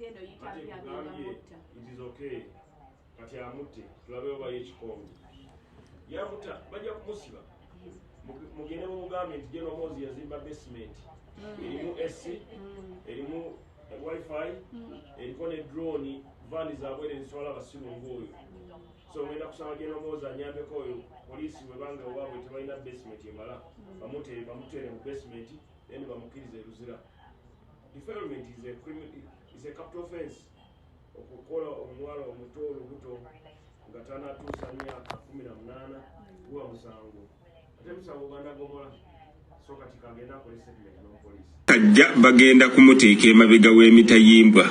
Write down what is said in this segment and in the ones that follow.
Yagenda oyita Ate agenda nkugambye mutta. It is okay. Kati amutte tulabe oba yekikombe yamutta, bajja kumusiba. Mugende mumugambe nti General Muhoozi yazimba basement erimu AC, erimu WiFi, eriko ne drone, van zabwere zitwala abasiru ngaoyo. So ngenda kusaba General Muhoozi anyambeko oyo poliisi, bwebanga waabwe tebalina basement emala, bamutere mu basement, then bamukkirize eruzira. Defilement is a capital offense. Okukola omuwala omuto olubuto nga tanatuusa myaka 18 guba musango, ate musango gwandagomola. So kati kagenda akole statement n'omupoliisi. Kajja bagenda kumuteeka emabega w'emitayimbwa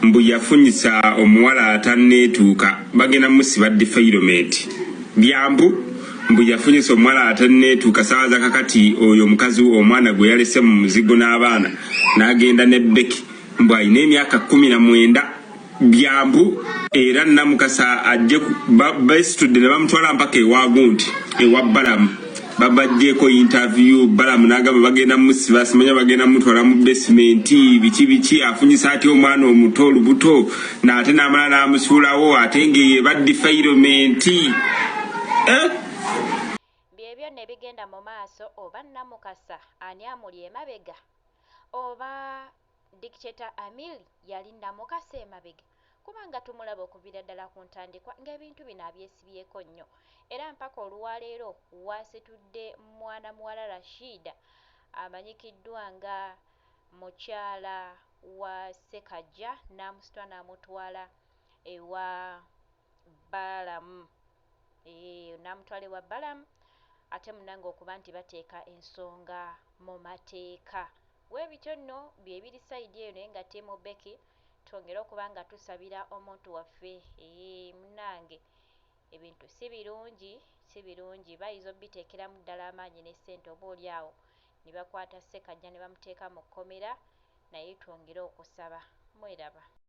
mbu yafunyisa omuwala atanneetuuka, bagenda musiba defilement byambu mbu yafunyisa omuwala atanneetuuka. Saawa zakakati oyo omukazi omwana gwe yalese mu muzigo n'abaana n'agenda ne Beki mbu alina emyaka 19 byambu. Era Namukasa ajje besitudde ne bamutwala mpaka ewa gundi, ewa Balamu, babajjeeko interview. Balamu n'agamba bagenda musiba, simanya bagenda mutwala mu basement, biki biki, afunyisa atya omwana omuto olubuto n'ate n'amala n'amusuulawo, ate ng'eyo defilement, eh? Byebyo nno ebigenda mu maaso. Oba Namukasa ani amuli emabega, oba Dictator Amir yali Namukasa emabega, kubanga tumulaba okuviira ddala ku ntandikwa ng'ebintu bino abyesibyeko nnyo, era mpaka olwaleero wasitudde mwana muwala Rashida amanyikiddwa nga mukyala wa Ssekajja n'amusitula n'amutwala ewa Balamu, n'amutwala ewa Balamu, ate munnange okuba nti bateeka ensonga mu mateeka. Weebityo nno bye biri side eyo. Naye nga team Becky, twongere okuba nga tusabira omuntu waffe. Munnange ebintu si birungi, si birungi. Bayinza obbiteekeramu ddala amaanyi ne ssente, oba oli awo ne bakwata Ssekajja ne bamuteeka mu kkomera, naye twongere okusaba. Mweraba.